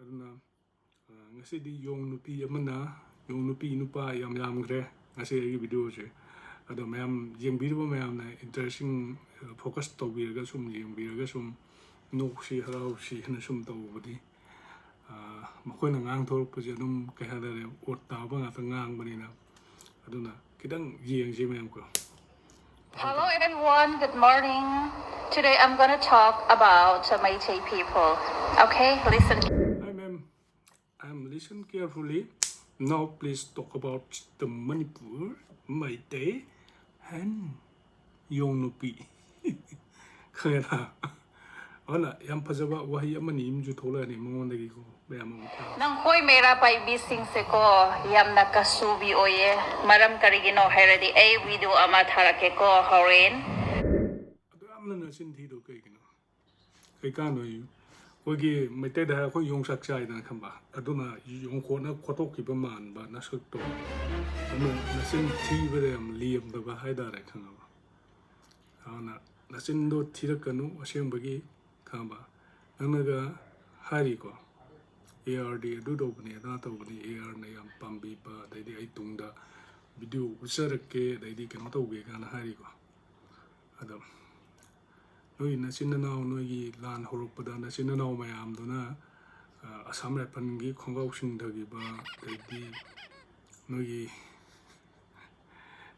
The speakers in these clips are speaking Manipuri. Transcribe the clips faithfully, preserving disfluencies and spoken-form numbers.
ꯑꯗꯨꯅ ꯉꯁꯤꯗꯤ ꯌꯣꯡ ꯅꯨꯄꯤ ꯑꯃꯅ, ꯌꯣꯡ ꯅꯨꯄꯤ ꯅꯨꯄꯥ ꯌꯥꯝ ꯌꯥꯝꯈ꯭ꯔꯦ ꯉꯁꯤ ꯑꯩꯒꯤ ꯚꯤꯗꯤꯑꯣꯁꯦ꯫ ꯑꯗꯣ ꯃꯌꯥꯝ ꯌꯦꯡꯕꯤꯔꯤꯕ ꯃꯌꯥꯝꯅ ꯏꯟꯇꯔꯦꯁꯇꯤꯡ ꯐꯣꯀꯁ ꯇꯧꯕꯤꯔꯒ ꯁꯨꯝ ꯌꯦꯡꯕꯤꯔꯒ ꯁꯨꯝ ꯅꯣꯛꯁꯤ ꯍꯔꯥꯎꯁꯤ ꯍꯥꯏꯅ ꯁꯨꯝ ꯇꯧꯕꯗꯤ, ꯃꯈꯣꯏꯅ ꯉꯥꯡꯊꯣꯔꯛꯄꯁꯦ ꯑꯗꯨꯝ ꯀꯩ ꯍꯥꯏꯇꯥꯔꯦ, ꯑꯣꯠ ꯇꯥꯕ ꯉꯥꯛꯇ ꯉꯥꯡꯕꯅꯤꯅ꯫ ꯑꯗꯨꯅ ꯈꯤꯇꯪ ꯌꯦꯡꯁꯤ ꯃꯌꯥꯝ ꯀꯣ꯫ Hello everyone, good morning. Today I'm gonna talk about Meitei people. Okay, listen. Hi ma'am, I'm listen carefully. Now please talk about the Manipur, Meitei, and ꯌꯣꯡ ꯅꯨꯄꯤ꯫ ꯈꯪꯉꯦꯗ꯫ ꯑꯗꯨꯅ ꯌꯥꯝ ꯐꯖꯕ ꯋꯥꯍꯩ ꯑꯃꯅꯤ ꯑꯃꯁꯨ ꯊꯣꯛꯂꯛꯑꯅꯤ ꯃꯉꯣꯟꯗꯒꯤꯀꯣ꯫ ꯃꯌꯥꯝ ꯑꯃ ꯇꯥꯎ꯫ ꯅꯪꯈꯣꯏ ꯃꯩꯔꯥ ꯄꯥꯏꯕꯤꯁꯤꯡꯁꯦꯀꯣ, ꯌꯥꯝꯅ ꯀꯁꯨꯕꯤ ꯑꯣꯏꯌꯦ꯫ ꯃꯔꯝ ꯀꯔꯤꯒꯤꯅꯣ ꯍꯥꯏꯔꯗꯤ ꯑꯩ ꯚꯤꯗꯤꯑꯣ ꯑꯃ ꯊꯥꯔꯛꯀꯦꯀꯣ ꯍꯣꯔꯦꯟ꯫ ꯑꯗꯨ ꯌꯥꯝꯅ ꯅꯆꯤꯟ ꯊꯤꯗꯣ ꯀꯩꯒꯤꯅꯣ? ꯀꯩꯀꯥꯟꯗꯣ ꯑꯩꯈꯣꯏꯒꯤ ꯃꯩꯇꯩꯗ ꯍꯥꯏ ꯑꯩꯈꯣꯏ ꯌꯣꯡꯆꯥꯛ ꯆꯥꯏꯗꯅ ꯈꯪꯕ, ꯑꯗꯨꯅ ꯌꯣꯡꯈꯣꯠꯅ ꯈꯣꯠꯇꯣꯛꯈꯤꯕ ꯃꯥꯟꯕ ꯅꯁꯛꯇꯣ꯫ ꯑꯗꯨꯅ ꯅꯆꯤꯟ ꯊꯤꯕꯗ ꯌꯥꯝ ꯂꯦꯝꯗꯕ ꯍꯥꯏꯇꯥꯔꯦ, ꯈꯪꯉꯕ? ꯑꯗꯨꯅ ꯅꯆꯤꯟꯗꯣ ꯊꯤꯔꯛꯀꯅꯨ ꯑꯁꯦꯡꯕꯒꯤ, ꯈꯪꯉꯕ? ꯅꯪꯅꯒ ꯍꯥꯏꯔꯤꯀꯣ, ꯑꯦ ꯑꯥꯔꯗꯤ ꯑꯗꯨ ꯇꯧꯕꯅꯤ ꯑꯗꯥ ꯇꯧꯕꯅꯤ, ꯑꯦ ꯑꯥꯔꯅ ꯌꯥꯝ ꯄꯥꯝꯕꯤꯕ, ꯑꯗꯩꯗꯤ ꯑꯩ ꯇꯨꯡꯗ ꯚꯤꯗꯤꯑꯣ ꯎꯠꯆꯔꯛꯀꯦ, ꯑꯗꯩꯗꯤ ꯀꯩꯅꯣ ꯇꯧꯒꯦ ꯀꯥꯏꯅ ꯍꯥꯏꯔꯤꯀꯣ꯫ ꯑꯗꯣ ꯅꯣꯏ ꯅꯆꯤꯟ ꯅꯅꯥꯎ, ꯅꯣꯏꯒꯤ ꯂꯥꯟ ꯍꯧꯔꯛꯄꯗ ꯅꯆꯤꯟ ꯅꯅꯥꯎ ꯃꯌꯥꯝꯗꯨꯅ ꯑꯁꯥꯝ ꯔꯥꯏꯐꯜꯒꯤ ꯈꯣꯡꯒ꯭ꯔꯥꯎ ꯁꯤꯟꯊꯈꯤꯕ, ꯑꯗꯩꯗꯤ ꯅꯣꯏꯒꯤ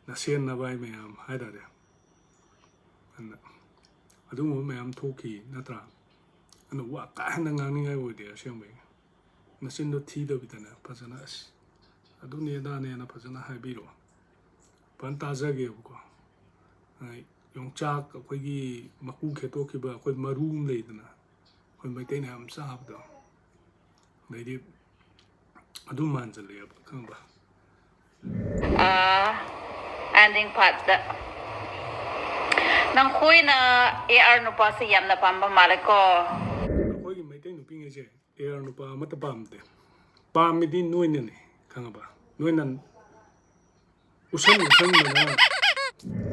ꯅꯁꯦꯟ ꯅꯚꯥꯏ ꯃꯌꯥꯝ ꯍꯥꯏꯇꯥꯔꯦ, ꯑꯗꯨꯅ ꯑꯗꯨꯒꯨꯝꯕ ꯃꯌꯥꯝ ꯊꯣꯛꯈꯤ ꯅꯠꯇ꯭ꯔꯥ? ꯑꯗꯨꯅ ꯋꯥ ꯀꯥ ꯍꯦꯟꯅ ꯉꯥꯡꯅꯤꯡꯉꯥꯏ ꯑꯣꯏꯗꯦ ꯑꯁꯦꯡꯕꯒꯤ꯫ ꯅꯆꯤꯟꯗꯣ ꯊꯤꯗꯕꯤꯗꯅꯦ, ꯐꯖꯅ ꯑꯁ ꯑꯗꯨꯅꯦ ꯑꯗꯥꯅꯦꯅ ꯐꯖꯅ ꯍꯥꯏꯕꯤꯔꯣ꯫ ꯐꯖꯅ ꯇꯥꯖꯒꯦꯕꯀꯣ꯫ ꯌꯣꯡꯆꯥꯛ ꯑꯩꯈꯣꯏꯒꯤ ꯃꯀꯨ ꯈꯦꯠꯇꯣꯛꯈꯤꯕ ꯑꯩꯈꯣꯏ ꯃꯔꯨ ꯑꯃ ꯂꯩꯗꯅ, ꯑꯩꯈꯣꯏ ꯃꯩꯇꯩꯅ ꯌꯥꯝ ꯆꯥꯕꯗꯣ, ꯑꯗꯩꯗꯤ ꯑꯗꯨ ꯃꯥꯟꯁꯤꯜꯂꯛꯑꯦꯕ, ꯈꯪꯕ? ꯑꯦꯟꯗꯤꯡ ꯄꯥꯔꯠꯇ ꯅꯪꯈꯣꯏꯅ ꯑꯦ ꯑꯥꯔ ꯅꯨꯄꯥꯁꯦ ꯌꯥꯝꯅ ꯄꯥꯝꯕ ꯃꯥꯜꯂꯦꯀꯣ꯫ ꯑꯩꯈꯣꯏꯒꯤ ꯃꯩꯇꯩ ꯅꯨꯄꯤꯉꯩꯁꯦ ꯑꯦ ꯑꯥꯔ ꯅꯨꯄꯥ ꯑꯃꯠꯇ ꯄꯥꯝꯗꯦ꯫ ꯄꯥꯝꯃꯤꯗꯤ ꯅꯣꯏꯅꯅꯦ, ꯈꯪꯉꯕ? ꯅꯣꯏꯅ ꯎꯁꯟ ꯎꯁꯟꯗꯅ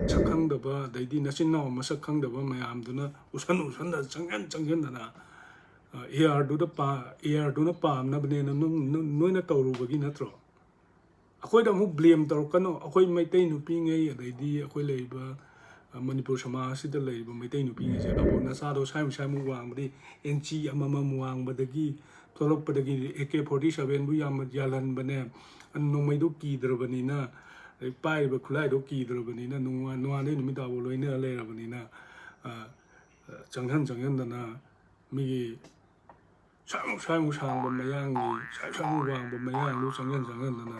ꯁꯛ ꯈꯪꯗꯕ, ꯑꯗꯩꯗꯤ ꯅꯆꯤꯟ ꯅꯅꯥꯎ ꯃꯁꯛ ꯈꯪꯗꯕ ꯃꯌꯥꯝꯗꯨꯅ ꯎꯁꯟ ꯎꯁꯟꯗ ꯆꯪꯁꯤꯟ ꯆꯪꯁꯤꯟꯗꯅ ꯑꯦ ꯑꯥꯔꯗꯨꯗ ꯑꯦ ꯑꯥꯔꯗꯨꯅ ꯄꯥꯝꯅꯕꯅꯦꯅ ꯅꯪ- ꯅꯪ- ꯅꯣꯏꯅ ꯇꯧꯔꯨꯕꯒꯤ ꯅꯠꯇ꯭ꯔꯣ? ꯑꯩꯈꯣꯏꯗ ꯑꯃꯨꯛ ꯕ꯭ꯂꯦꯝ ꯇꯧꯔꯛꯀꯅꯨ꯫ ꯑꯩꯈꯣꯏ ꯃꯩꯇꯩ ꯅꯨꯄꯤꯉꯩ, ꯑꯗꯩꯗꯤ ꯑꯩꯈꯣꯏ ꯂꯩꯔꯤꯕ ꯑ, ꯃꯅꯤꯄꯨꯔ ꯁꯃꯥꯖꯁꯤꯗ ꯂꯩꯔꯤꯕ ꯃꯩꯇꯩ ꯅꯨꯄꯤꯉꯩꯁꯦ, ꯑꯕꯣ ꯅꯆꯥꯗꯣ ꯁ꯭ꯋꯥꯏꯃꯨꯛ ꯁ꯭ꯋꯥꯏꯃꯨꯛ ꯋꯥꯡꯕꯗꯤ, ꯏꯟꯆꯤ ꯑꯃꯃꯝ ꯋꯥꯡꯕꯗꯒꯤ ꯊꯣꯛꯂꯛꯄꯗꯒꯤ ꯑꯦ ꯀꯦ ꯐꯣꯔꯇꯤ ꯁꯕꯦꯟꯕꯨ ꯌꯥꯝꯅ ꯌꯥꯜꯍꯟꯕꯅꯦ, ꯅꯣꯡꯃꯩꯗꯣ ꯀꯤꯗ꯭ꯔꯕꯅꯤꯅ, ꯑꯗꯩ ꯄꯥꯏꯔꯤꯕ ꯈꯨꯠꯂꯥꯏꯗꯣ ꯀꯤꯗ꯭ꯔꯕꯅꯤꯅ, ꯅꯣꯡꯉꯥ- ꯅꯣꯡꯉꯥꯟꯗꯩ ꯅꯨꯃꯤꯠ ꯇꯥꯕꯨ ꯂꯣꯏꯅ ꯂꯩꯔꯕꯅꯤꯅ, ꯑ, ꯑ, ꯆꯪꯍꯟ ꯆꯪꯍꯟꯗꯅ ꯃꯤꯒꯤ ꯁ꯭ꯋꯥꯏꯃꯨꯛ ꯁ꯭ꯋꯥꯏꯃꯨꯛ ꯁꯥꯡꯕ ꯃꯌꯥꯡꯒꯤ, ꯁ꯭ꯋꯥꯏ ꯁ꯭ꯋꯥꯏꯃꯨꯛ ꯋꯥꯡꯕ ꯃꯌꯥꯡꯗꯨ ꯆꯪꯍꯟ ꯆꯪꯍꯟꯗꯅ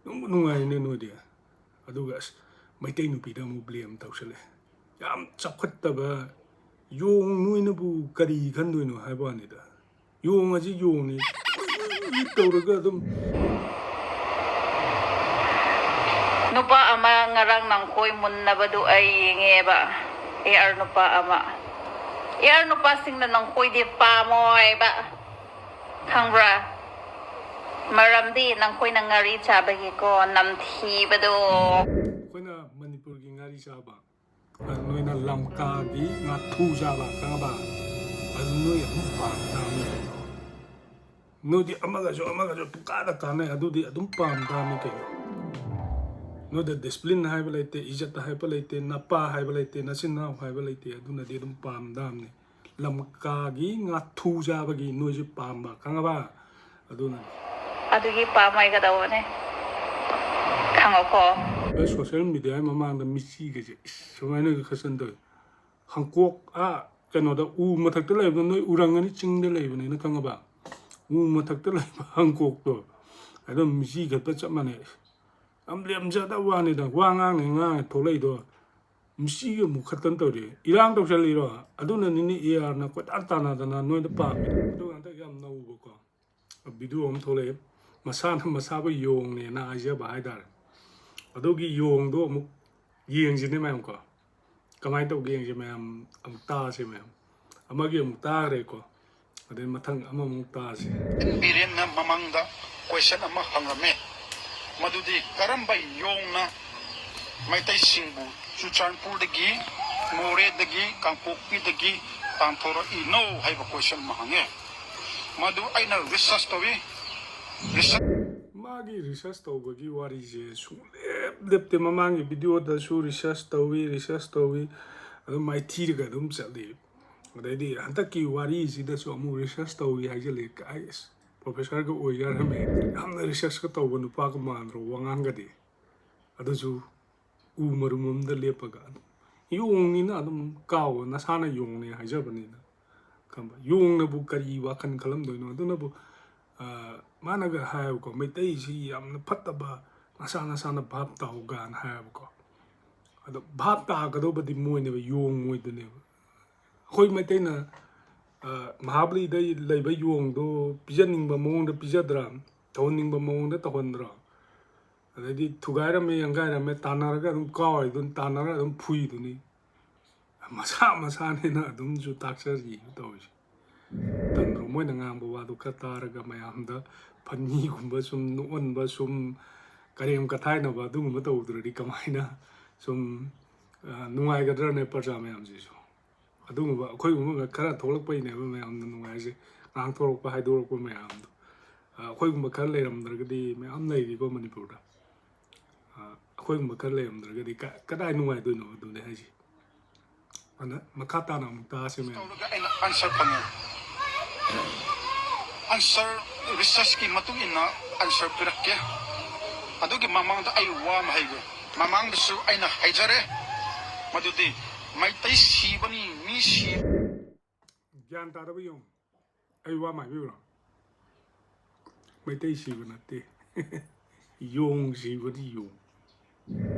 ꯅꯨꯡꯕꯨ ꯅꯨꯡꯉꯥꯏꯅꯦ ꯅꯣꯏꯗꯤ꯫ ꯑꯗꯨꯒ ꯑꯁ, ꯃꯩꯇꯩ ꯅꯨꯄꯤꯗ ꯑꯃꯨꯛ ꯕ꯭ꯂꯦꯝ ꯇꯧꯁꯜꯂꯦ꯫ ꯌꯥꯝ ꯆꯥꯎꯈꯠꯇꯕ ꯌꯣꯡ ꯅꯣꯏꯅꯕꯨ ꯀꯔꯤ ꯈꯟꯗꯣꯏꯅꯣ ꯍꯥꯏꯕ ꯋꯥꯅꯤꯗ꯫ ꯌꯣꯡ ꯑꯁꯤ ꯌꯣꯡꯅꯤ ꯇꯧꯔꯒ ꯑꯗꯨꯝ ꯅꯨꯄꯥ ꯑꯃ ꯉꯔꯥꯡ ꯅꯪꯈꯣꯏ ꯃꯨꯟꯅꯕꯗꯨ ꯑꯩ ꯌꯦꯡꯉꯦꯕ꯫ ꯑꯦ ꯑꯥꯔ ꯅꯨꯄꯥ ꯑꯃ꯫ ꯑꯦ ꯑꯥꯔ ꯅꯨꯄꯥꯁꯤꯡꯅ ꯅꯪꯈꯣꯏꯗꯤ ꯄꯥꯝꯃꯣꯏꯕ꯫ ꯈꯪꯕ꯭ꯔꯥ? ꯃꯔꯝꯗꯤ ꯅꯪꯈꯣꯏꯅ ꯉꯥꯔꯤ ꯆꯥꯕꯒꯤꯀꯣ, ꯅꯝꯊꯤꯕꯗꯣ꯫ ꯑꯩꯈꯣꯏꯅ ꯃꯅꯤꯄꯨꯔꯒꯤ ꯉꯥꯔꯤ ꯆꯥꯕ, ꯑꯗꯨ ꯅꯣꯏꯅ ꯂꯝꯀꯥꯒꯤ ꯉꯥꯊꯨ ꯆꯥꯕ, ꯈꯪꯉꯕ? ꯑꯗꯨ ꯅꯣꯏ ꯑꯗꯨꯝ ꯄꯥꯝ ꯇꯥꯕꯅꯤ ꯀꯩꯅꯣ꯫ ꯅꯣꯏꯗꯤ ꯑꯃꯒꯁꯨ ꯑꯃꯒꯁꯨ ꯄꯨꯡꯀꯥꯗ ꯀꯥꯟꯅꯩ, ꯑꯗꯨꯗꯤ ꯑꯗꯨꯝ ꯄꯥꯝ ꯇꯥꯕꯅꯤ ꯀꯩꯅꯣ꯫ ꯅꯣꯏꯗ ꯗꯤꯁꯤꯄ꯭ꯂꯤꯟ ꯍꯥꯏꯕ ꯂꯩꯇꯦ, ꯏꯖꯠ ꯍꯥꯏꯕ ꯂꯩꯇꯦ, ꯅꯄꯥ ꯍꯥꯏꯕ ꯂꯩꯇꯦ, ꯅꯆꯤꯟ ꯅꯅꯥꯎ ꯍꯥꯏꯕ ꯂꯩꯇꯦ, ꯑꯗꯨꯅꯗꯤ ꯑꯗꯨꯝ ꯄꯥꯝ ꯇꯥꯕꯅꯤ꯫ ꯂꯝꯀꯥꯒꯤ ꯉꯥꯊꯨ ꯆꯥꯕꯒꯤ ꯅꯣꯏꯁꯦ ꯄꯥꯝꯕ, ꯈꯪꯉꯕ? ꯑꯗꯨꯅꯅꯤ꯫ ꯑꯗꯨꯒꯤ ꯄꯥꯝꯃꯣꯏꯒꯗꯧꯕꯅꯦ꯫ ꯈꯪꯉꯣꯀꯣ꯫ ꯑꯩ ꯁꯣꯁꯤꯌꯦꯜ ꯃꯦꯗꯤꯌꯥꯒꯤ ꯃꯃꯥꯡꯗ ꯃꯤꯆꯤꯒꯁꯦ ꯏꯁ, ꯁꯨꯃꯥꯏꯅꯒ ꯈꯠꯆꯟ ꯇꯧꯋꯤ꯫ ꯍꯪꯀꯣꯛ, ꯑꯥ, ꯀꯩꯅꯣꯗ, ꯎ ꯃꯊꯛꯇ ꯂꯩꯕꯗꯣ ꯅꯣꯏ ꯎꯔꯪꯒꯅꯤ ꯆꯤꯡꯗ ꯂꯩꯕꯅꯤꯅ, ꯈꯪꯉꯕ? ꯎ ꯃꯊꯛꯇ ꯂꯩꯕ ꯍꯪꯀꯣꯛꯇꯣ ꯑꯗꯨꯝ ꯃꯤꯆꯤ ꯈꯠꯄ ꯆꯞ ꯃꯥꯟꯅꯩ꯫ ꯌꯥꯝ ꯂꯦꯝꯖꯗꯕ ꯋꯥꯅꯤꯗ, ꯋꯥ ꯉꯥꯡꯅꯤ ꯉꯥꯡꯉꯦ ꯊꯣꯛꯂꯛꯏꯗꯣ꯫ ꯃꯤꯆꯤꯒ ꯑꯃꯨꯛ ꯈꯠꯇꯅ ꯇꯧꯔꯤ꯫ ꯏꯔꯥꯡ ꯇꯧꯁꯜꯂꯤꯔꯣ? ꯑꯗꯨꯅꯅꯤꯅꯦ ꯑꯦ ꯑꯥꯔꯅ ꯀꯣꯏꯇꯥꯟ ꯇꯥꯟꯅꯗꯅ ꯅꯣꯏꯗ ꯄꯥꯝꯃꯤ꯫ ꯑꯗꯨꯒ ꯍꯟꯗꯛ ꯌꯥꯝ ꯅꯧꯕꯀꯣ ꯚꯤꯗꯤꯑꯣ ꯑꯃ ꯊꯣꯛꯂꯛꯑꯦ, ꯃꯁꯥꯅ ꯃꯁꯥꯕꯨ ꯌꯣꯡꯅꯦꯅ ꯍꯥꯏꯖꯕ ꯍꯥꯏꯇꯥꯔꯦ꯫ ꯑꯗꯨꯒꯤ ꯌꯣꯡꯗꯣ ꯑꯃꯨꯛ ꯌꯦꯡꯁꯤꯅꯦ ꯃꯌꯥꯝ ꯀꯣ꯫ ꯀꯃꯥꯏꯅ ꯇꯧꯒꯦ ꯌꯦꯡꯁꯦ ꯃꯌꯥꯝ, ꯑꯃꯨꯛ ꯇꯥꯁꯦ ꯃꯌꯥꯝ꯫ ꯑꯃꯒꯤ ꯑꯃꯨꯛ ꯇꯥꯈ꯭ꯔꯦꯀꯣ, ꯑꯗꯩ ꯃꯊꯪ ꯑꯃꯃꯨꯛ ꯇꯥꯁꯦ꯫ ꯕꯤꯔꯦꯟꯅ ꯃꯃꯥꯡꯗ ꯀꯣꯏꯁꯟ ꯑꯃ ꯍꯪꯂꯝꯃꯤ, ꯃꯗꯨꯗꯤ ꯀꯔꯝꯕ ꯌꯣꯡꯅ ꯃꯩꯇꯩꯁꯤꯡꯕꯨ ꯆꯨꯔꯆꯥꯟꯄꯨꯔꯗꯒꯤ, ꯃꯣꯔꯦꯗꯒꯤ, ꯀꯥꯡꯄꯣꯛꯄꯤꯗꯒꯤ ꯇꯥꯟꯊꯣꯔꯛꯏꯅꯣ ꯍꯥꯏꯕ question ꯑꯃ ꯍꯪꯉꯦ꯫ ꯃꯗꯨ ꯑꯩꯅ research ꯇꯧꯏ꯫ Research ꯃꯥꯒꯤ research ꯇꯧꯕꯒꯤ ꯋꯥꯔꯤꯁꯦ ꯁꯨꯡꯂꯦꯞ ꯂꯦꯞꯇꯦ꯫ ꯃꯃꯥꯡꯒꯤ videoꯗꯁꯨ research ꯇꯧꯏ, research ꯇꯧꯏ, ꯑꯗꯨꯝ ꯃꯥꯏꯊꯤꯔꯒ ꯑꯗꯨꯝ ꯆꯠꯂꯤ꯫ ꯑꯗꯩꯗꯤ ꯍꯟꯗꯛꯀꯤ ꯋꯥꯔꯤꯁꯤꯗꯁꯨ ꯑꯃꯨꯛ research ꯇꯧꯏ ꯍꯥꯏꯖꯜꯂꯦ꯫ ꯑꯩ ꯑꯁ, professorꯒ ꯑꯣꯏꯖꯔꯝꯃꯦ꯫ ꯌꯥꯝꯅ researchꯀ ꯇꯧꯕ ꯅꯨꯄꯥꯒ ꯃꯥꯟꯗ꯭ꯔꯣ ꯋꯥꯉꯥꯡꯒꯗꯤ? ꯑꯗꯨꯁꯨ ꯎ ꯃꯔꯨꯝ ꯑꯃꯗ ꯂꯦꯞꯄꯒ ꯑꯗꯨꯝ, ꯌꯣꯡꯅꯤꯅ ꯑꯗꯨꯝ ꯀꯥꯎ, ꯅꯁꯥꯅ ꯌꯣꯡꯅꯦ ꯍꯥꯏꯖꯕꯅꯤꯅ꯫ ꯈꯪꯕ? ꯌꯣꯡꯅꯕꯨ ꯀꯔꯤ ꯋꯥꯈꯜ ꯈꯜꯂꯝꯗꯣꯏꯅꯣ? ꯑꯗꯨꯅꯕꯨ, ꯑ, ꯃꯥꯅꯒ ꯍꯥꯏꯌꯦꯕꯀꯣ, "ꯃꯩꯇꯩꯁꯤ ꯌꯥꯝꯅ ꯐꯠꯇꯕ, ꯅꯁꯥ ꯅꯁꯥꯅ ꯚꯥꯞ ꯇꯥꯎ" ꯀꯥꯏꯅ ꯍꯥꯏꯌꯦꯕꯀꯣ꯫ ꯑꯗꯣ ꯚꯥꯞ ꯇꯥꯒꯗꯧꯕꯗꯤ ꯃꯣꯏꯅꯦꯕ, ꯌꯣꯡ ꯃꯣꯏꯗꯨꯅꯦꯕ꯫ ꯑꯩꯈꯣꯏ ꯃꯩꯇꯩꯅ, ꯑ, ꯃꯍꯥꯕꯂꯤꯗ ꯂꯩꯕ ꯌꯣꯡꯗꯣ ꯄꯤꯖꯅꯤꯡꯕ ꯃꯑꯣꯡꯗ ꯄꯤꯖꯗ꯭ꯔꯥ? ꯇꯧꯍꯟꯅꯤꯡꯕ ꯃꯑꯣꯡꯗ ꯇꯧꯍꯟꯗ꯭ꯔꯣ? ꯑꯗꯩꯗꯤ ꯊꯨꯒꯥꯏꯔꯝꯃꯦ, ꯌꯥꯡꯒꯥꯏꯔꯝꯃꯦ, ꯇꯥꯟꯅꯔꯒ ꯑꯗꯨꯝ ꯀꯥꯎꯔꯤꯗꯨꯅꯤ, ꯇꯥꯟꯅꯔꯒ ꯑꯗꯨꯝ ꯐꯨꯏꯗꯨꯅꯤ꯫ ꯃꯁꯥ ꯃꯁꯥꯅꯤꯅ ꯑꯗꯨꯝꯁꯨ ꯇꯥꯛꯆꯔꯤ ꯇꯧꯔꯤꯁꯦ꯫ ꯇꯟꯗ꯭ꯔꯣ? ꯃꯣꯏꯅ ꯉꯥꯡꯕ ꯋꯥꯗꯣ ꯈꯔ ꯇꯥꯔꯒ ꯃꯌꯥꯝꯗ funnyꯒꯨꯝꯕ ꯁꯨꯝ ꯅꯣꯛꯍꯟꯕ, ꯁꯨꯝ ꯀꯔꯦꯝ ꯀꯊꯥꯏꯅꯕ ꯑꯗꯨꯒꯨꯝꯕ ꯇꯧꯗ꯭ꯔꯗꯤ ꯀꯃꯥꯏꯅ ꯁꯨꯝ, ꯑ, ꯅꯨꯡꯉꯥꯏꯒꯗ꯭ꯔꯅꯦ ꯄ꯭ꯔꯖꯥ ꯃꯌꯥꯝꯁꯤꯁꯨ? ꯑꯗꯨꯒꯨꯝꯕ ꯑꯩꯈꯣꯏꯒꯨꯝꯕ ꯈꯔ ꯊꯣꯛꯂꯛꯄꯩꯅꯦꯕ ꯃꯌꯥꯝꯅ ꯅꯨꯡꯉꯥꯏꯔꯤꯁꯦ, ꯉꯥꯡꯊꯣꯔꯛꯄ ꯍꯥꯏꯗꯣꯔꯛꯄ ꯃꯌꯥꯝꯗꯣ꯫ ꯑ, ꯑꯩꯈꯣꯏꯒꯨꯝꯕ ꯈꯔ ꯂꯩꯔꯝꯗ꯭ꯔꯒꯗꯤ, ꯃꯌꯥꯝ ꯂꯩꯔꯤꯀꯣ ꯃꯅꯤꯄꯨꯔꯗ꯫ ꯑ, ꯑꯩꯈꯣꯏꯒꯨꯝꯕ ꯈꯔ ꯂꯩꯔꯝꯗ꯭ꯔꯒꯗꯤ ꯀ-, ꯀꯗꯥꯏ ꯅꯨꯡꯉꯥꯏꯗꯣꯏꯅꯣ ꯑꯗꯨꯅꯦ ꯍꯥꯏꯁꯦ꯫ ꯑꯗꯨꯅ ꯃꯈꯥ ꯇꯥꯅ ꯑꯃꯨꯛ ꯇꯥꯁꯦ ꯃꯌꯥꯝ꯫ ꯇꯧꯔꯒ ꯑꯩꯅ answer ꯐꯪꯉꯦ꯫ Answer, researchꯀꯤ ꯃꯇꯨꯡ ꯏꯟꯅ answer ꯄꯤꯔꯛꯀꯦ꯫ ꯑꯗꯨꯒꯤ ꯃꯃꯥꯡꯗ ꯑꯩ ꯋꯥ ꯑꯃ ꯍꯥꯏꯒꯦ꯫ ꯃꯃꯥꯡꯗꯁꯨ ꯑꯩꯅ ꯍꯥꯏꯖꯔꯦ, ꯃꯗꯨꯗꯤ ꯃꯩꯇꯩ ꯁꯤꯕꯅꯤ, ꯃꯤ ꯁꯤ- ꯒ꯭ꯌꯥꯟ ꯇꯥꯗꯕ ꯌꯦꯡꯉꯨ꯫ ꯑꯩ ꯋꯥ ꯑꯃ ꯍꯥꯏꯕꯤꯌꯨꯔꯣ? ꯃꯩꯇꯩ ꯁꯤꯕ ꯅꯠꯇꯦ꯫ ꯌꯣꯡ ꯁꯤꯕꯅꯤ, ꯌꯣꯡ꯫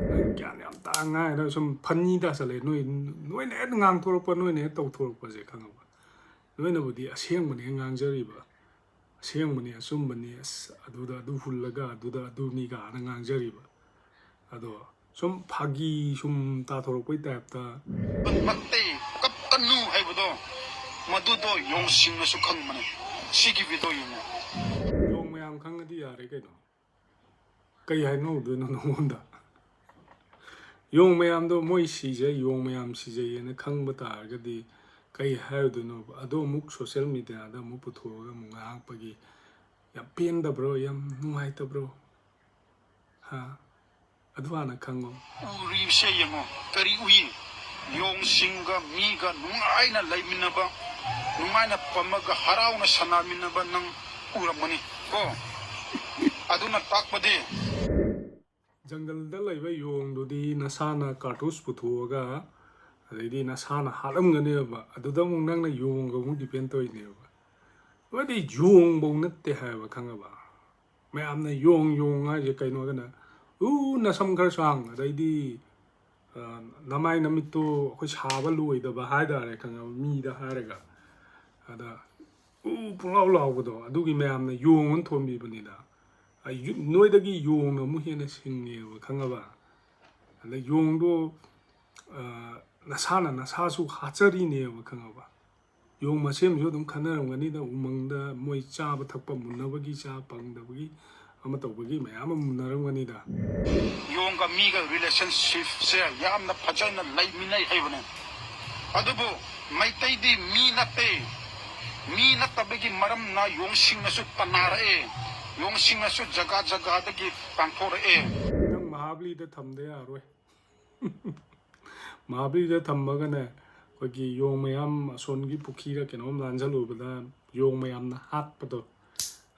ꯅꯪ ꯒ꯭ꯌꯥꯟ ꯌꯥꯝ ꯇꯥ ꯉꯥꯡꯉꯦꯗ, ꯁꯨꯝ funny ꯇꯥꯁꯜꯂꯛꯑꯦ꯫ ꯅꯣꯏ, ꯅꯣꯏꯅ ꯍꯦꯛ ꯉꯥꯡꯊꯣꯔꯛꯄ, ꯅꯣꯏꯅ ꯍꯦꯛ ꯇꯧꯊꯣꯔꯛꯄꯁꯦ, ꯈꯪꯉꯕ? ꯅꯣꯏꯅꯕꯨꯗꯤ ꯑꯁꯦꯡꯕꯅꯦ ꯉꯥꯡꯖꯔꯤꯕ, ꯑꯁꯦꯡꯕꯅꯤ, ꯑꯆꯨꯝꯕꯅꯤ, ꯑꯁ, ꯑꯗꯨꯗ ꯑꯗꯨ ꯍꯨꯜꯂꯒ ꯑꯗꯨꯗ ꯑꯗꯨꯅꯤ ꯀꯥꯏꯅ ꯉꯥꯡꯖꯔꯤꯕ꯫ ꯑꯗꯣ ꯁꯨꯝ ꯐꯥꯒꯤ ꯁꯨꯝ ꯇꯥꯊꯣꯔꯛꯄꯩ typeꯇ꯫ ꯐꯠꯇꯦ, ꯀꯞꯀꯅꯨ ꯍꯥꯏꯕꯗꯣ, ꯃꯗꯨꯗꯣ ꯌꯣꯡꯁꯤꯡꯅꯁꯨ ꯈꯪꯕꯅꯦ꯫ ꯁꯤꯒꯤ video ꯌꯦꯡꯉꯣ꯫ ꯌꯣꯡ ꯃꯌꯥꯝ ꯈꯪꯉꯗꯤ ꯌꯥꯔꯦ ꯀꯩꯅꯣ꯫ ꯀꯩ ꯍꯥꯏꯅꯧꯗꯣꯏꯅꯣ ꯅꯉꯣꯟꯗ? ꯌꯣꯡ ꯃꯌꯥꯝꯗꯣ ꯃꯣꯏ ꯁꯤꯖꯩ, ꯌꯣꯡ ꯃꯌꯥꯝ ꯁꯤꯖꯩꯌꯦꯅ ꯈꯪꯕ ꯇꯥꯔꯒꯗꯤ ꯀꯩ ꯍꯥꯏꯔꯨꯗꯣꯏꯅꯣꯕ? ꯑꯗꯣ ꯑꯃꯨꯛ social mediaꯗ ꯑꯃꯨꯛ ꯄꯨꯊꯣꯛꯑꯒ ꯑꯃꯨꯛ ꯉꯥꯡꯉꯛꯄꯒꯤ ꯌꯥꯝ ꯄꯦꯟꯗꯕ꯭ꯔꯣ, ꯌꯥꯝ ꯅꯨꯡꯉꯥꯏꯇꯕ꯭ꯔꯣ? ꯍꯥ? ꯑꯗꯨ ꯍꯥꯟꯅ ꯈꯪꯉꯣ꯫ ꯎꯔꯤꯕꯁꯦ ꯌꯦꯡꯉꯣ, ꯀꯔꯤ ꯎꯏ? ꯌꯣꯡꯁꯤꯡꯒ ꯃꯤꯒ ꯅꯨꯡꯉꯥꯏꯅ ꯂꯩꯃꯤꯟꯅꯕ, ꯅꯨꯡꯉꯥꯏꯅ ꯄꯝꯃꯒ ꯍꯔꯥꯎꯅ ꯁꯥꯟꯅꯃꯤꯟꯅꯕ ꯅꯪ ꯎꯔꯝꯒꯅꯤ ꯀꯣ꯫ ꯑꯗꯨꯅ ꯇꯥꯛꯄꯗꯤ ꯖꯪꯒꯜꯗ ꯂꯩꯕ ꯌꯣꯡꯗꯨꯗꯤ ꯅꯁꯥꯅ cartridge ꯄꯨꯊꯣꯛꯑꯒ, ꯑꯗꯩꯗꯤ ꯅꯁꯥꯅ ꯍꯥꯠꯂꯝꯒꯅꯦꯕ, ꯑꯗꯨꯗ ꯑꯃꯨꯛ ꯅꯪꯅ ꯌꯣꯡꯒ ꯑꯃꯨꯛ depend ꯇꯧꯔꯤꯅꯦꯕ꯫ ꯃꯣꯏꯗꯤ ꯌꯣꯡꯐꯧ ꯅꯠꯇꯦ ꯍꯥꯏꯕ, ꯈꯪꯉꯕ? ꯃꯌꯥꯝꯅ ꯌꯣꯡ ꯌꯣꯡ ꯍꯥꯏꯁꯦ ꯀꯩꯅꯣ ꯍꯥꯏꯔꯒꯅ, ꯎ ꯅꯁꯝ ꯈꯔ ꯁꯥꯡ, ꯑꯗꯩꯗꯤ ꯑ, ꯅꯃꯥꯏ ꯅꯃꯤꯠꯇꯣ ꯑꯩꯈꯣꯏ ꯁꯥꯕ ꯂꯣꯏꯗꯕ ꯍꯥꯏꯇꯥꯔꯦ, ꯈꯪꯉꯕ? ꯃꯤꯗ ꯍꯥꯏꯔꯒ ꯑꯗ ꯎ ꯄꯨꯡꯂꯥꯎ ꯂꯥꯎꯕꯗꯣ, ꯑꯗꯨꯒꯤ ꯃꯌꯥꯝꯅ ꯌꯣꯡ ꯑꯃ ꯊꯣꯟꯕꯤꯕꯅꯤꯗ꯫ ꯑ, ꯌꯨ- ꯅꯣꯏꯗꯒꯤ ꯌꯣꯡꯅ ꯑꯃꯨꯛ ꯍꯦꯟꯅ ꯁꯤꯡꯉꯦꯕ, ꯈꯪꯉꯕ? ꯑꯗ ꯌꯣꯡꯗꯣ ꯑ, ꯅꯁꯥꯅ ꯅꯁꯥꯁꯨ ꯍꯥꯠꯆꯔꯤꯅꯦꯕ, ꯈꯪꯉꯕ? ꯌꯣꯡ ꯃꯁꯦꯟꯁꯨ ꯑꯗꯨꯝ ꯈꯟꯅꯔꯝꯒꯅꯤꯗ, ꯎꯃꯪꯗ ꯃꯣꯏ ꯆꯥꯕ ꯊꯛꯄ ꯃꯨꯟꯅꯕꯒꯤ, ꯆꯥ ꯐꯪꯗꯕꯒꯤ, ꯑꯃ ꯇꯧꯕꯒꯤ ꯃꯌꯥꯝ ꯑꯃ ꯃꯨꯟꯅꯔꯝꯒꯅꯤꯗ꯫ ꯌꯣꯡꯒ ꯃꯤꯒ relationshipꯁꯦ ꯌꯥꯝꯅ ꯐꯖꯅ ꯂꯩꯃꯤꯟꯅꯩ ꯍꯥꯏꯕꯅꯦ꯫ ꯑꯗꯨꯕꯨ ꯃꯩꯇꯩꯗꯤ ꯃꯤ ꯅꯠꯇꯦ꯫ ꯃꯤ ꯅꯠꯇꯕꯒꯤ ꯃꯔꯝꯅ ꯌꯣꯡꯁꯤꯡꯅꯁꯨ ꯇꯟꯅꯔꯛꯑꯦ꯫ ꯌꯣꯡꯁꯤꯡꯅꯁꯨ ꯖꯒꯥ ꯖꯒꯥꯗꯒꯤ ꯇꯥꯟꯊꯣꯔꯛꯑꯦ꯫ ꯅꯪ ꯃꯍꯥꯕꯂꯤꯗ ꯊꯝꯗ ꯌꯥꯔꯣꯏ꯫ ꯃꯍꯥꯕꯂꯤꯗ ꯊꯝꯃꯒꯅꯦ, ꯑꯩꯈꯣꯏꯒꯤ ꯌꯣꯡ ꯃꯌꯥꯝ ꯑꯁꯣꯟꯒꯤ ꯄꯨꯈ꯭ꯔꯤꯔ ꯀꯩꯅꯣꯝ ꯂꯥꯟꯖꯜꯂꯨꯕꯗ ꯌꯣꯡ ꯃꯌꯥꯝꯅ ꯍꯥꯠꯄꯗꯣ,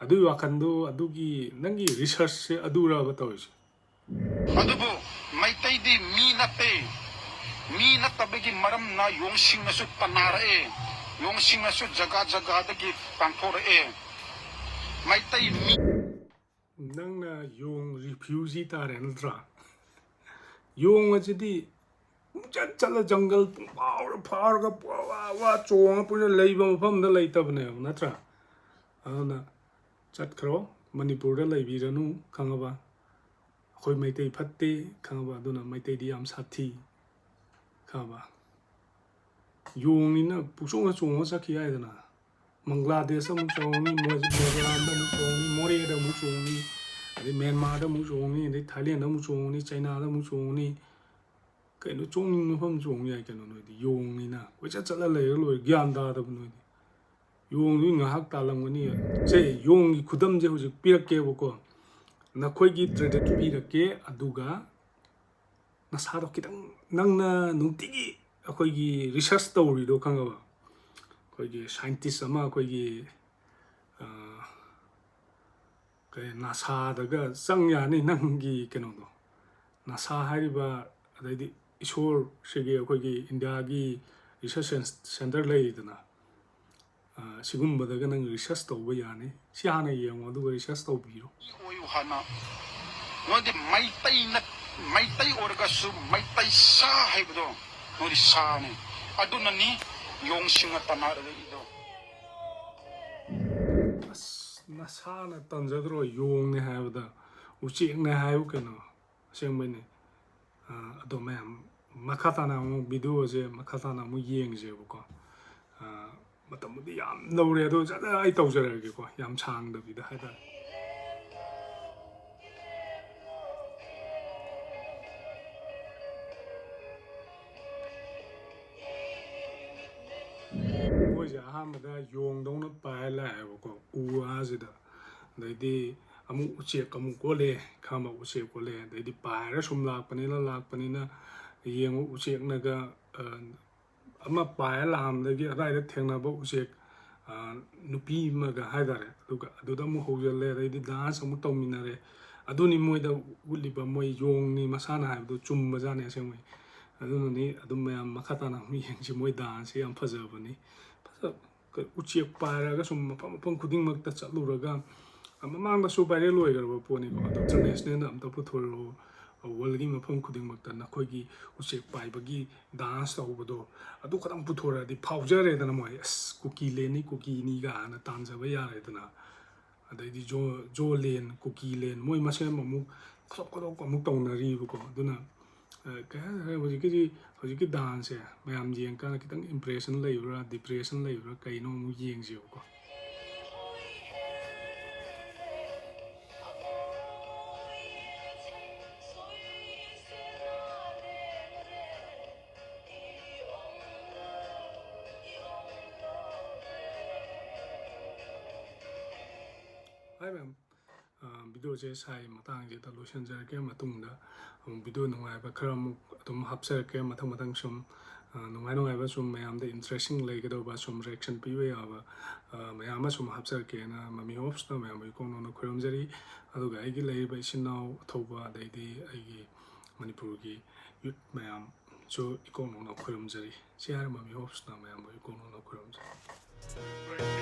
ꯑꯗꯨꯒꯤ ꯋꯥꯈꯜꯗꯣ, ꯑꯗꯨꯒꯤ ꯅꯪꯒꯤ researchꯁꯦ ꯑꯗꯨꯔꯕ ꯇꯧꯔꯤꯁꯦ? ꯑꯗꯨꯕꯨ ꯃꯩꯇꯩꯗꯤ ꯃꯤ ꯅꯠꯇꯦ꯫ ꯃꯤ ꯅꯠꯇꯕꯒꯤ ꯃꯔꯝꯅ ꯌꯣꯡꯁꯤꯡꯅꯁꯨ ꯇꯟꯅꯔꯛꯑꯦ꯫ ꯌꯣꯡꯁꯤꯡꯅꯁꯨ ꯖꯒꯥ ꯖꯒꯥꯗꯒꯤ ꯇꯥꯟꯊꯣꯔꯛꯑꯦ꯫ ꯃꯩꯇꯩ ꯃꯤ ꯅꯪꯅ ꯌꯣꯡ refugee ꯇꯥꯔꯦ ꯅꯠꯇ꯭ꯔꯥ? ꯌꯣꯡ ꯑꯁꯤꯗꯤ ꯄꯨꯡꯆꯠ ꯆꯠꯂ ꯖꯪꯒꯜ ꯄꯨꯡꯐꯥꯎꯗ ꯐꯥꯎꯔꯒ ꯄꯨꯔꯥ ꯋꯥ ꯋꯥ ꯆꯣꯡꯉ ꯄꯨꯔꯥ ꯂꯩꯕ ꯃꯐꯝꯗ ꯂꯩꯇꯕꯅꯦꯕ, ꯅꯠꯇ꯭ꯔꯥ? ꯑꯗꯨꯅ ꯆꯠꯈ꯭ꯔꯣ, ꯃꯅꯤꯄꯨꯔꯗ ꯂꯩꯕꯤꯔꯅꯨ, ꯈꯪꯉꯕ? ꯑꯩꯈꯣꯏ ꯃꯩꯇꯩ ꯐꯠꯇꯦ, ꯈꯪꯉꯕ? ꯑꯗꯨꯅ ꯃꯩꯇꯩꯗꯤ ꯌꯥꯝ ꯁꯥꯊꯤ, ꯈꯪꯉꯕ? ꯌꯣꯡꯅꯤꯅ ꯄꯨꯛꯆꯣꯡꯗ ꯆꯣꯡꯉ ꯆꯠꯈꯤ ꯌꯥꯏꯗꯅ꯫ ꯕꯪꯒ꯭ꯂꯥꯗꯦꯁꯇ ꯑꯃꯨꯛ ꯆꯣꯡꯉꯅꯤ, ꯃꯣ- ꯃꯣꯖꯥꯂꯥꯟꯗ ꯑꯃꯨꯛ ꯆꯣꯡꯉꯅꯤ, ꯃꯣꯔꯦꯗ ꯑꯃꯨꯛ ꯆꯣꯡꯉꯅꯤ, ꯑꯗꯩ ꯃ꯭ꯌꯥꯟꯃꯥꯔꯗ ꯑꯃꯨꯛ ꯆꯣꯡꯉꯅꯤ, ꯑꯗꯩ ꯊꯥꯏꯂꯦꯟꯗ ꯑꯃꯨꯛ ꯆꯣꯡꯉꯅꯤ, ꯆꯩꯅꯥꯗ ꯑꯃꯨꯛ ꯆꯣꯡꯉꯅꯤ꯫ ꯀꯩꯅꯣ, ꯆꯣꯡꯅꯤꯡꯕ ꯃꯐꯝ ꯆꯣꯡ ꯌꯥꯏ ꯀꯩꯅꯣ ꯅꯣꯏꯗꯤ꯫ ꯌꯣꯡꯅꯤꯅ ꯀꯣꯏꯆꯠ ꯆꯠꯂ ꯂꯩꯔ ꯂꯣꯏꯔꯦ, ꯒ꯭ꯌꯥꯟ ꯇꯥꯗꯕ ꯅꯣꯏꯗꯤ꯫ ꯌꯣꯡꯗꯨꯒꯤ ꯉꯥꯏꯍꯥꯛ ꯇꯥꯜꯂꯝꯒꯅꯤ꯫ ꯁꯦ, ꯌꯣꯡꯒꯤ ꯈꯨꯗꯝꯁꯦ ꯍꯧꯖꯤꯛ ꯄꯤꯔꯛꯀꯦꯕꯀꯣ꯫ ꯅꯈꯣꯏꯒꯤ ꯇ꯭ꯔꯦꯗꯦꯠ ꯄꯤꯔꯛꯀꯦ, ꯑꯗꯨꯒ ꯅꯁꯥꯗꯣ ꯈꯤꯇꯪ, ꯅꯪꯅ ꯅꯨꯡꯇꯤꯒꯤ ꯑꯩꯈꯣꯏꯒꯤ ꯔꯤꯁꯔꯁ ꯇꯧꯔꯤꯗꯣ ꯈꯪꯉꯕ? ꯑꯩꯈꯣꯏꯒꯤ ꯁꯥꯏꯟꯇꯤꯁ ꯑꯃ, ꯑꯩꯈꯣꯏꯒꯤ, ꯑ, ꯀꯩ, ꯅꯥꯁꯥꯗꯒ ꯆꯪ ꯌꯥꯅꯤ ꯅꯪꯒꯤ ꯀꯩꯅꯣꯗꯣ꯫ ꯅꯥꯁꯥ ꯍꯥꯏꯔꯤꯕ, ꯑꯗꯩꯗꯤ ꯏꯁꯣꯔꯁꯤꯒꯤ, ꯑꯩꯈꯣꯏꯒꯤ ꯏꯟꯗꯤꯌꯥꯒꯤ ꯔꯤꯁꯔꯁ ꯁꯦꯟ-, ꯁꯦꯟꯇꯔ ꯂꯩꯔꯤꯗꯅ, ꯑ, ꯁꯤꯒꯨꯝꯕꯗꯒ ꯅꯪ ꯔꯤꯁꯔꯁ ꯇꯧꯕ ꯌꯥꯅꯤ꯫ ꯁꯤ ꯍꯥꯟꯅ ꯌꯦꯡꯉꯣ, ꯑꯗꯨꯒ ꯔꯤꯁꯔꯁ ꯇꯧꯕꯤꯔꯣ꯫ ꯑꯣꯏꯌꯨ ꯍꯥꯟꯅ꯫ ꯅꯣꯏꯗꯤ ꯃꯩꯇꯩ ꯅꯠ-, ꯃꯩꯇꯩ ꯑꯣꯏꯔꯒꯁꯨ ꯃꯩꯇꯩ ꯁꯥ ꯍꯥꯏꯕꯗꯣ ꯅꯣꯏꯗꯤ ꯁꯥꯅꯤ꯫ ꯑꯗꯨꯅꯅꯤ ꯌꯣꯡꯁꯤꯡꯅ ꯇꯥꯟꯅꯔꯛꯏꯗꯣ꯫ ꯑꯁ, ꯅꯁꯥꯅ ꯇꯟꯖꯗ꯭ꯔꯣ? ꯌꯣꯡꯅꯦ ꯍꯥꯏꯕꯗ ꯎꯆꯦꯛꯅꯦ ꯍꯥꯏꯌꯨ ꯀꯩꯅꯣ꯫ ꯑꯁꯦꯡꯕꯩꯅꯦ꯫ ꯑ, ꯑꯗꯣ ꯃꯌꯥꯝ, ꯃꯈꯥ ꯇꯥꯅ ꯑꯃꯨꯛ ꯚꯤꯗꯤꯑꯣꯁꯦ ꯃꯈꯥ ꯇꯥꯅ ꯑꯃꯨꯛ ꯌꯦꯡꯁꯦꯕꯀꯣ꯫ ꯑ, ꯃꯇꯝꯕꯨꯗꯤ ꯌꯥꯝ ꯂꯧꯔꯦ, ꯑꯗꯣ ꯖꯔ ꯑꯩ ꯇꯧꯖꯔꯛꯑꯒꯦꯀꯣ, ꯌꯥꯝ ꯁꯥꯡꯗꯕꯤꯗ ꯍꯥꯏꯇꯥꯔꯦ꯫ ꯃꯣꯏꯁꯦ ꯑꯍꯥꯟꯕꯗ ꯌꯣꯡꯗꯧꯅ ꯄꯥꯏꯔ ꯂꯥꯛꯑꯦꯕꯀꯣ, ꯎ ꯋꯥꯁꯤꯗ꯫ ꯑꯗꯩꯗꯤ ꯑꯃꯨꯛ ꯎꯆꯦꯛ ꯑꯃꯨꯛ ꯑꯣꯜꯂꯦ, ꯈꯪꯉꯕ? ꯎꯆꯦꯛ ꯑꯣꯜꯂꯦ꯫ ꯑꯗꯩꯗꯤ ꯄꯥꯏꯔ ꯁꯨꯝ ꯂꯥꯛꯄꯅꯤꯅ, ꯂꯥꯛꯄꯅꯤꯅ ꯌꯦꯡꯉꯨ, ꯎꯆꯦꯛꯅꯒ, ꯑ, ꯑꯃ ꯄꯥꯏꯔ ꯂꯥꯛꯑꯝꯗꯒꯤ ꯑꯗꯥꯏꯗ ꯊꯦꯡꯅꯕ ꯎꯆꯦꯛ, ꯑ, ꯅꯨꯄꯤ ꯑꯃꯒ ꯍꯥꯏꯇꯥꯔꯦ, ꯑꯗꯨꯒ ꯑꯗꯨꯗ ꯑꯃꯨꯛ ꯍꯧꯖꯤꯜꯂꯦ꯫ ꯑꯗꯩꯗꯤ ꯗꯥꯟꯁ ꯑꯃꯨꯛ ꯇꯧꯃꯤꯟꯅꯔꯦ꯫ ꯑꯗꯨꯅꯤ ꯃꯣꯏꯗ ꯎꯠꯂꯤꯕ, ꯃꯣꯏ ꯌꯣꯡꯅꯤ ꯃꯁꯥꯅ ꯍꯥꯏꯕꯗꯨ ꯆꯨꯝꯕꯖꯥꯠꯅꯤ ꯑꯁꯦꯡꯕꯩ꯫ ꯑꯗꯨꯅꯅꯤ ꯑꯗꯨꯝ ꯃꯌꯥꯝ ꯃꯈꯥ ꯇꯥꯅ ꯑꯃꯨꯛ ꯌꯦꯡꯁꯤ꯫ ꯃꯣꯏ ꯗꯥꯟꯁꯁꯦ ꯌꯥꯝ ꯐꯖꯕꯅꯤ꯫ ꯐꯖ-, ꯎꯆꯦꯛ ꯄꯥꯏꯔꯒ ꯁꯨꯝ ꯃꯐꯝ, ꯃꯐꯝ ꯈꯨꯗꯤꯡꯃꯛꯇ ꯆꯠꯂꯨꯔꯒ, ꯃꯃꯥꯡꯗꯁꯨ ꯚꯥꯏꯔꯦꯜ ꯑꯣꯏꯈ꯭ꯔꯕ ꯄꯣꯠꯅꯤꯀꯣ꯫ ꯑꯗꯣ ꯏꯟꯇꯔꯅꯦꯁꯅꯦꯜꯗ ꯑꯝꯇ ꯄꯨꯊꯣꯔꯛꯑꯣ, ꯋꯥꯔꯜꯒꯤ ꯃꯐꯝ ꯈꯨꯗꯤꯡꯃꯛꯇ ꯅꯈꯣꯏꯒꯤ ꯎꯆꯦꯛ ꯄꯥꯏꯕꯒꯤ ꯗꯥꯟꯁ ꯇꯧꯕꯗꯣ, ꯑꯗꯨ ꯈꯇꯪ ꯄꯨꯊꯣꯔꯛꯑꯗꯤ ꯐꯥꯎꯖꯔꯦꯗꯅ ꯃꯣꯏ꯫ ꯑꯁ, ꯀꯨꯀꯤ ꯂꯦꯟꯅꯤ, ꯀꯨꯀꯤꯅꯤ ꯀꯥꯏꯅ ꯇꯥꯟꯖꯕ ꯌꯥꯔꯦꯗꯅ꯫ ꯑꯗꯩꯗꯤ ꯖꯣ, ꯖꯣ ꯂꯦꯟ, ꯀꯨꯀꯤ ꯂꯦꯟ, ꯃꯣꯏ ꯃꯁꯦꯟ ꯑꯃꯨꯛ ꯈꯣꯇꯣꯛ ꯈꯣꯇꯣꯛ ꯑꯃꯨꯛ ꯇꯧꯅꯔꯤꯕꯀꯣ꯫ ꯑꯗꯨꯅ, ꯑ, ꯀꯩ ꯍꯥꯏꯇꯥꯔꯦ, ꯍꯧꯖꯤꯛꯀꯤꯗꯤ, ꯍꯧꯖꯤꯛꯀꯤ ꯗꯥꯟꯁꯁꯦ ꯃꯌꯥꯝ ꯌꯦꯡꯀꯥꯟꯗ ꯈꯤꯇꯪ ꯏꯝꯄ꯭ꯔꯦꯁꯟ ꯂꯩꯕ꯭ꯔꯥ, ꯗꯤꯄ꯭ꯔꯦꯁꯟ ꯂꯩꯕ꯭ꯔꯥ, ꯀꯩꯅꯣ ꯑꯃꯨꯛ ꯌꯦꯡꯁꯦꯕꯀꯣ꯫ ꯃꯌꯥꯝ, ꯚꯤꯗꯤꯑꯣꯁꯦ ꯁꯥꯏ ꯃꯇꯥꯡꯁꯤꯗ ꯂꯣꯏꯁꯤꯟꯖꯔꯒꯦ꯫ ꯃꯇꯨꯡꯗ ꯑꯃꯨꯛ ꯚꯤꯗꯤꯑꯣ ꯅꯨꯡꯉꯥꯏꯕ ꯈꯔ ꯑꯃꯨꯛ ꯑꯗꯨꯝ ꯍꯥꯞꯆꯔꯛꯀꯦ꯫ ꯃꯊꯪ ꯃꯊꯪ ꯁꯨꯝ ꯅꯨꯡꯉꯥꯏ ꯅꯨꯡꯉꯥꯏꯕ, ꯁꯨꯝ ꯃꯌꯥꯝꯗ ꯏꯟꯇꯔꯦꯁꯇꯤꯡ ꯂꯩꯒꯗꯧꯕ, ꯁꯨꯝ ꯔꯤꯌꯦꯛꯁꯟ ꯄꯤꯕ ꯌꯥꯕ ꯃꯌꯥꯝ ꯑꯃ ꯁꯨꯝ ꯍꯥꯞꯆꯔꯛꯀꯦꯅ ꯃꯃꯤ ꯍꯣꯞꯁꯅ ꯃꯌꯥꯝꯕꯨ ꯏꯀꯣꯛ ꯅꯧꯅ ꯈꯨꯔꯨꯝꯖꯔꯤ꯫ ꯑꯗꯨꯒ ꯑꯩꯒꯤ ꯂꯩꯔꯤꯕ ꯏꯆꯤꯟ ꯏꯅꯥꯎ ꯑꯊꯧꯕ, ꯑꯗꯩꯗꯤ ꯑꯩꯒꯤ ꯃꯅꯤꯄꯨꯔꯒꯤ ꯌꯨꯠ ꯃꯌꯥꯝꯁꯨ ꯏꯀꯣꯛ ꯅꯧꯅ ꯈꯨꯔꯨꯝꯖꯔꯤ꯫ ꯁꯤ ꯍꯥꯏꯔ ꯃꯃꯤ ꯍꯣꯞꯁꯅ ꯃꯌꯥꯝꯕꯨ ꯏꯀꯣꯛ ꯅꯧꯅ ꯈꯨꯔꯨꯝꯖꯔꯤ꯫